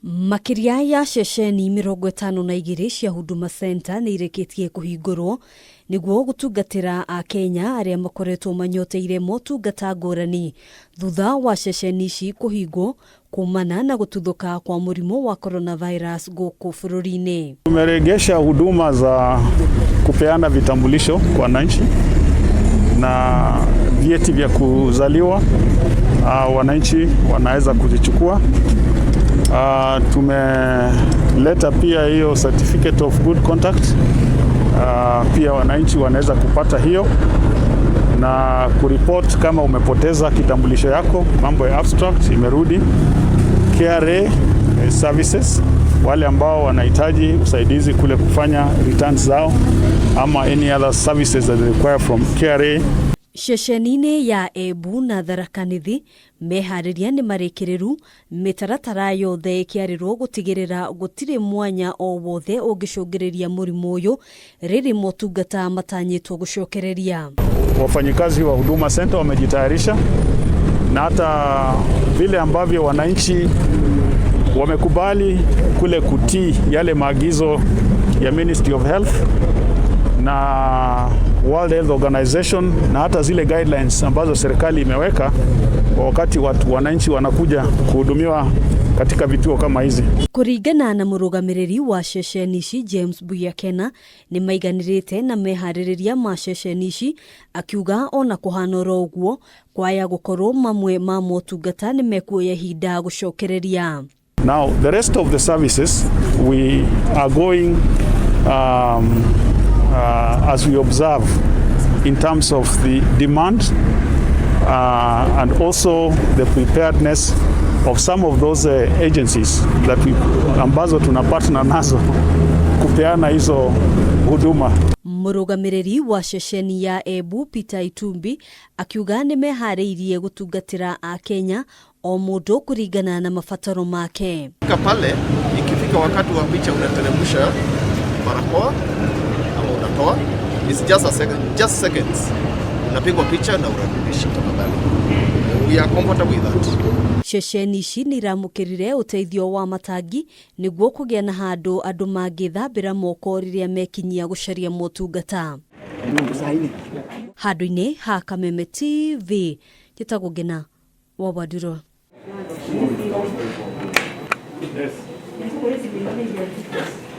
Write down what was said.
Makĩria ya ceceni 52 cia Huduma Center nĩ irĩkĩtie kũhingũrwo nĩguo gũtungatĩra Akenya arĩa makoretwo manyoteire motungata ngũrani thutha wa ceceni ici kũhingwo kumana na gũtuthũka kwa mũrimũ wa coronavirus gũkũ bũrũri-inĩ. Tumeregesha huduma za kupeana vitambulisho kwa wananchi na vyeti vya kuzaliwa. Wananchi wanaweza kuzichukua. Tumeleta pia hiyo certificate of good conduct. Pia wananchi wanaweza kupata hiyo na kuripoti kama umepoteza kitambulisho yako. Mambo ya abstract imerudi. KRA services, wale ambao wanahitaji usaidizi kule kufanya returns zao ama any other services that they require from KRA. Ceceni-inĩ ya Embu na Tharaka Nithi meharĩria nĩ marĩkĩrĩru, mĩtaratara yothe ĩkĩarĩrwo gũtigĩrĩra gũtirĩ mwanya o wothe ũngĩcũngĩrĩria mũrimũ ũyũ rĩrĩ motungata matanyĩtwo gũcokereria. Wafanyikazi wa Huduma Center wamejitayarisha na hata vile ambavyo wananchi wamekubali kule kutii yale maagizo ya Ministry of Health na World Health Organization na hata zile guidelines ambazo serikali imeweka kwa wakati watu wananchi wanakuja kuhudumiwa katika vituo kama hizi. Kũringana na mũrũgamĩrĩri wa ceceni ici James Buyakena, nĩ maiganĩrĩte na meharĩrĩria ma ceceni ici, akiuga ona kũhana oro ũguo kwaya gũkorwo mamwe ma motungata nĩ mekuoya ihinda gũcokereria. Now the rest of the services we are going as we observe in terms of the demand and also the preparedness of some of those agencies that we, ambazo tuna partner nazo kupeana hizo huduma. Mũrũgamĩrĩri wa ceceni ya Embu Peter Itumbi akiuga nĩ meharĩirie gũtungatĩra Akenya o mũndũ kũringana na mabataro make. Fika pale, ikifika wakati wa picha unateremsha barakoa ama unatoa. It's just a second, just seconds. Unapigwa picha na unarudisha tafadhali. We are comfortable with that. Ceceni ici nĩ iramũkĩrire ũteithio wa matangi nĩguo kũgĩa na handũ andũ mangĩthambĩra moko rĩrĩa mekinyia gũcaria motungata. Handũ-inĩ ha Kameme TV, njĩtagwo Ngina wa Wanduro. Yes.